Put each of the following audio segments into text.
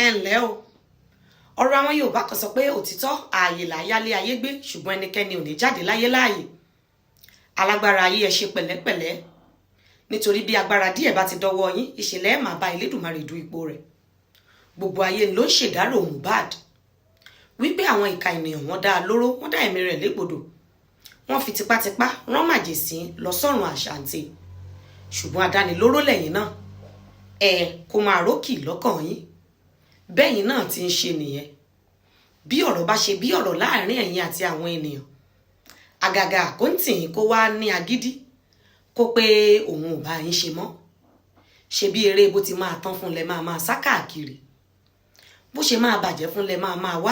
Ẹ ǹlẹ́ o. Ọ̀rọ̀ àwọn Yorùbá kan sọ pé òtítọ́ ààyè làyálé ayé gbé, ṣùgbọ́n ẹnikẹ́ni ò ní jáde láyé láàyè. Alágbára ayé, ẹ ṣe pẹ̀lẹ́pẹ̀lẹ́, nítorí bí agbára díẹ̀ bá ti dọ́wọ́ yín, ìṣẹ̀lẹ̀ ẹ̀ máa bá Elédùmarè du ipò rẹ̀. Gbogbo ayé ló ń ṣèdárò Mohbad, wípé àwọn ìka ènìyàn, wọ́n dá a lóró, wọ́n dá ẹ̀mí rẹ̀ légbodò, wọ́n fi tipátipá rán màjèsín lọ sọ́run àṣàǹtì. Ṣùgbọ́n adánilóró lẹ́yìn náà, ẹ kó máa rókì lọ́kàn yín. Bẹ́yìn náà ti ń ṣe nìyẹn. Bí ọ̀rọ̀ bá ṣe bí ọ̀rọ̀ láàrin ẹ̀yin àti àwọn ènìyàn, àgàgà kóńtì kó wá ní agídí kó pé òun ò bá yín ṣe mọ́, ṣe bí eré bó ti máa tán fún lẹ máa máa sá káàkiri, bó ṣe máa bàjẹ́ fún lẹ máa máa wá.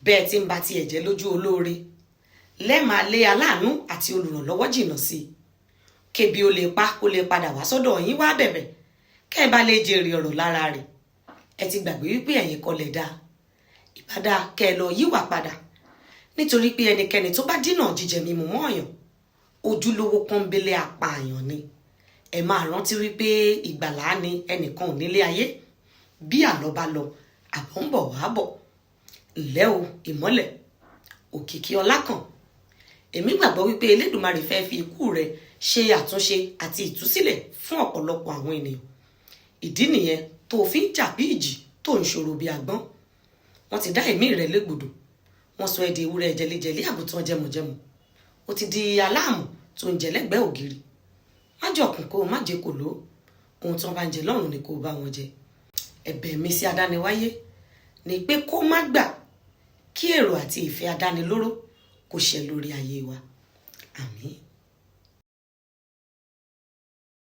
Bẹ́ẹ̀ tí ń ba tiẹ̀ jẹ́ lójú olóore, lẹ́ẹ̀máa lé aláàánú àti olùrànlọ́wọ́ jìnnà sí i, kébi ó lè pa kó lè padà wá sọ́dọ̀ yín wá bẹ̀bẹ̀, kẹ́ ẹ bá lè jèrè ọ̀rọ̀ lára rẹ̀. Ẹ ti gbàgbé wípé ẹ̀yin kọ́ lẹ̀ dáa. Ìbádá kẹ́ ẹ lọ yíwà padà, nítorí pé ẹnikẹ́ni tó bá dínà jíjẹ mímu mọ́ ọ̀yàn, ojúlówó pọ́nbélé apààyàn ni. Ẹ máa rántí wípé ìgbàlá ni ẹnìkan ò nílé ayé. Bí àlọ́ bá lọ, àbọ̀ ń bọ̀ wá bọ̀. Ǹlẹ́ o, Ìmọ́lẹ̀ Òkìkí Ọlákàn, èmi gbàgbọ́ wípé Elédùmarè fẹ́ fi ikú rẹ̀ ṣe àtúnṣe àti ìtúsílẹ̀ fún ọ̀pọ̀lọpọ̀ àwọn ènìyàn. Ìdí nìyẹn tó fi ń jà bí ìjì, tó ń ṣòro bí agbọ́n. Wọ́n ti dá ẹ̀mí rẹ̀ légbodò, wọ́n sọ ẹ́ di ewúrẹ́ jẹlẹ́jẹlẹ́, àgùntàn jẹmọ̀jẹmọ̀. Ó ti di aláàmù tó ń jẹ lẹ́gbẹ̀ẹ́ ògiri. Má jọkùn kó o má jẹ kòló. Ohun tí wọ́n bá ń jẹ lọ́rùn ni kó o bá wọn jẹ. Ẹ̀bẹ̀ mi sí adániwáyé ni pé kó má gbà kí èrò àti ìfẹ́ adánilóró kó ṣẹ lórí ayé wa. Àmín.